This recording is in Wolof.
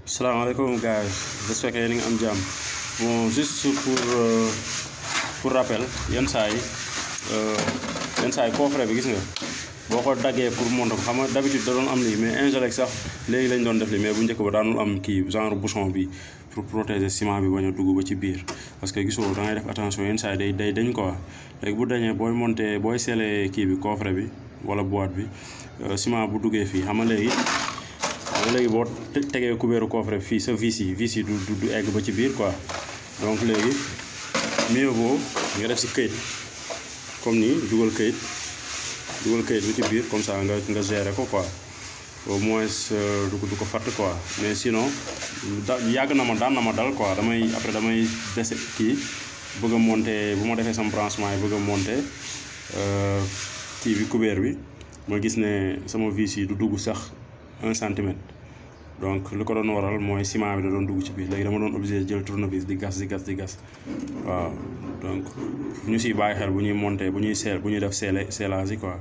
Salaamaaleykum gars, j'espère que yéen a ngi am jàmm. Bon, juste pour rappel yenn saa yi coffret bi gis nga boo ko daggee pour monter ko xam nga d'habitude da doon am lii mais Elec sax léegi lañ doon def lii mais bu njëkk ba daanul am kii genre bouchon bi pour protéger ciment bi bañ a dugg ba ci biir parce que gisoo da ngay def attention yenn saa yi day dañ quoi léegi bu dañee booy monter booy sceller kii bi coffret bi wala boîte bi ciment bu duggee fii xam nga léegi boo tegee kubéeru coffret fii sa vis yi du egg ba ci biir quoi donc léegi mieux vaut nga def si këyit comme nii dugal këyit bi ci biir comme ça nga gérer ko quoi au moins du ko fatt quoi mais sinon daan na ma dal quoi damay dese kii bëgg a monter bu ma defee sama branchement yi bëgg a monter kii bi kubéer bi ma gis ne sama vis yi du dugg sax 1 centimètre donc lu ko doon waral mooy ciment bi da doon dugg ci biir léegi dama doon obligé jël tournevis di gas waaw donc ñu siy bàyyi xel bu ñuy monter bu ñuy def scellage yi quoi.